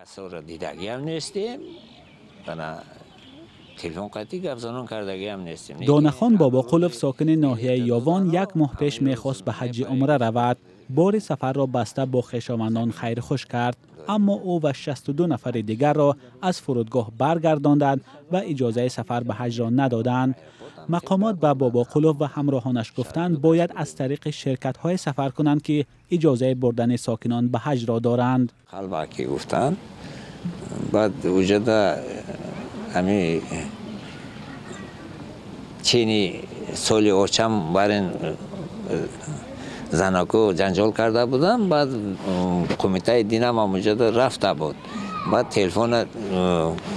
Касоро дидагиам нестем, телефон қатӣ гапзанон кардагиам нестем. Донахон Бобоқулов, сокини ноҳияи Ёвон, як моҳ пеш мехост ба ҳаҷҷи умра равад. Бори сафарро баста бо хешовандон хайрхуш кард, аммо ӯ ва 62 нафари дигарро аз фурудгоҳ баргардонданд ва иҷозаи сафар ба ҳаҷро надоданд. Мақомот ба Бобоқулов ва ҳамроҳонаш гуфтанд, бояд аз тариқи ширкатҳое сафар кунанд, ки иҷозаи бурдани сокинон ба ҳаҷро доранд. Қалбакӣ гуфтанд. Баъд уҷада ҳами чени соли очам барин занаку ҷанҷол карда будам. Баъд кумитаи динам ҳамуҷада рафта буд. Баъд телефона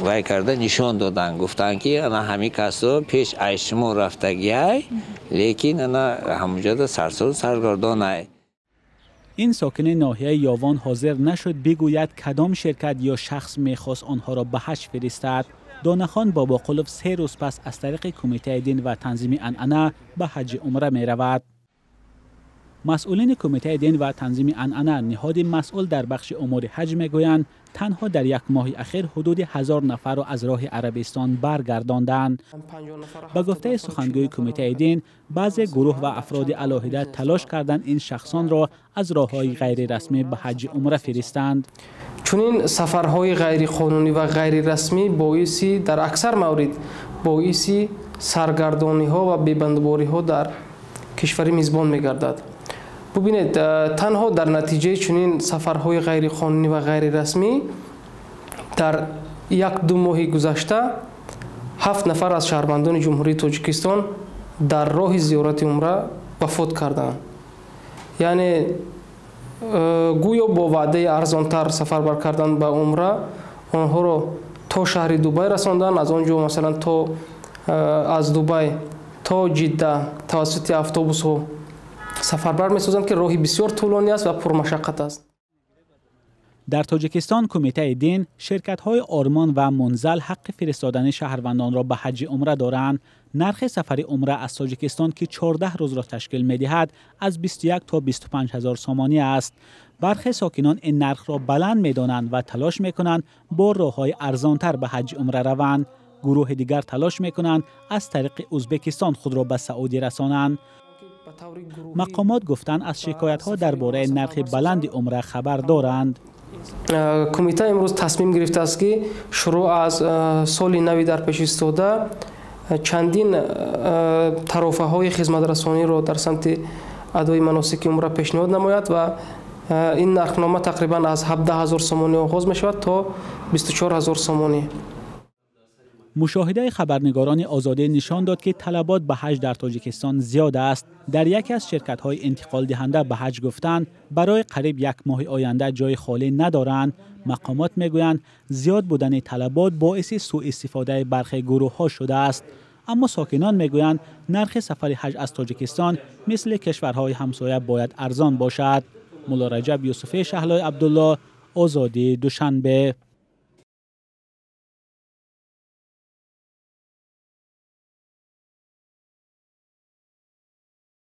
вай карда нишон доданд, гуфтанд, ки ана ҳами касо пеш ай шумо рафтагиай, лекин ана ҳамуҷада сарсор саргардонай. Ин сокини ноҳияи Ёвон ҳозир нашуд бигӯяд, кадом ширкат ё шахс мехост онҳоро ба ҳаҷ фиристад. Донахон Бобоқулов 3 рӯз пас аз тариқи Кумитаи дин ва танзими анъана ба ҳаҷҷи умра меравад. Масъулини Кумитаи дин ва танзими анъана, ниҳоди масъул дар бахши умури ҳаҷ, мегӯянд, танҳо дар як моҳи ахир ҳудуди 1000 нафарро аз роҳи Арабистон баргардонданд. Ба гуфтаи сухангӯи Кумитаи дин, баъзе гурӯҳ ва афроди алоҳида талош карданд, ин шахсонро аз роҳҳои ғайрирасмӣ ба ҳаҷҷи умра фиристанд. Чунин сафарҳои ғайриқонунӣ ва ғайрирасмӣ боиси дар аксар маврид боиси саргардониҳо ва бебандубориҳо дар кишвари мизбон мегардад. Бубинед, танҳо дар натиҷаи чунин сафарҳои ғайриқонунӣ ва ғайрирасмӣ дар як-ду моҳи гузашта ҳафт нафар аз шаҳрвандони Ҷумҳурии Тоҷикистон дар роҳи зиёрати умра вафот карданд. Яъне гӯё бо ваъдаи арзонтар сафарбар кардан ба умра онҳоро то шаҳри Дубай расонданд, аз он ҷо, масалан, то аз Дубай то Ҷидда тавассути автобусҳо сафарбар месозанд, ки роҳи бисёр тӯлонӣ аст ва пурмашаққат аст. Дар Тоҷикистон Кумитаи дин, ширкатҳои «Ормон» ва «Мунзал» ҳаққи фиристодани шаҳрвандонро ба ҳаҷҷи умра доранд. Нархи сафари умра аз Тоҷикистон, ки 14 рӯзро ташкил медиҳад, аз 21 то 25 ҳазор сомонӣ аст. Бархе сокинон ин нархро баланд медонанд ва талош мекунанд, бо роҳҳои арзонтар ба ҳаҷҷи умра раванд. Гурӯҳи дигар талош мекунанд, аз тариқи Ӯзбекистон худро ба Саудӣ расонанд. Мақомот гуфтанд, аз шикоятҳо дар бораи нархи баланди умра хабар доранд. Кумита имрӯз тасмим гирифтааст, ки шурӯъ аз соли нави дар пеш истода чандин тарофаҳои хизматрасониро дар самти адои маносики умра пешниҳод намояд ва ин нархнома тақрибан аз 17 ҳазор сомонӣ оғоз мешавад то 24 ҳазор сомонӣ. Мушоҳидаи хабарнигорони Озодӣ нишон дод, ки талабот ба ҳаҷ дар Тоҷикистон зиёд аст. Дар яке аз ширкатҳои интиқолдиҳанда ба ҳаҷ гуфтанд, барои қариб як моҳи оянда ҷои холӣ надоранд. Мақомот мегӯянд, зиёд будани талабот боиси сӯистифодаи бархе гурӯҳҳо шудааст, аммо сокинон мегӯянд, нархи сафари ҳаҷ аз Тоҷикистон мисли кишварҳои ҳамсоя бояд арзон бошад. Мулло Раҷаб Юсуфӣ, Шаҳлои Абдулло, Озодӣ, Душанбе.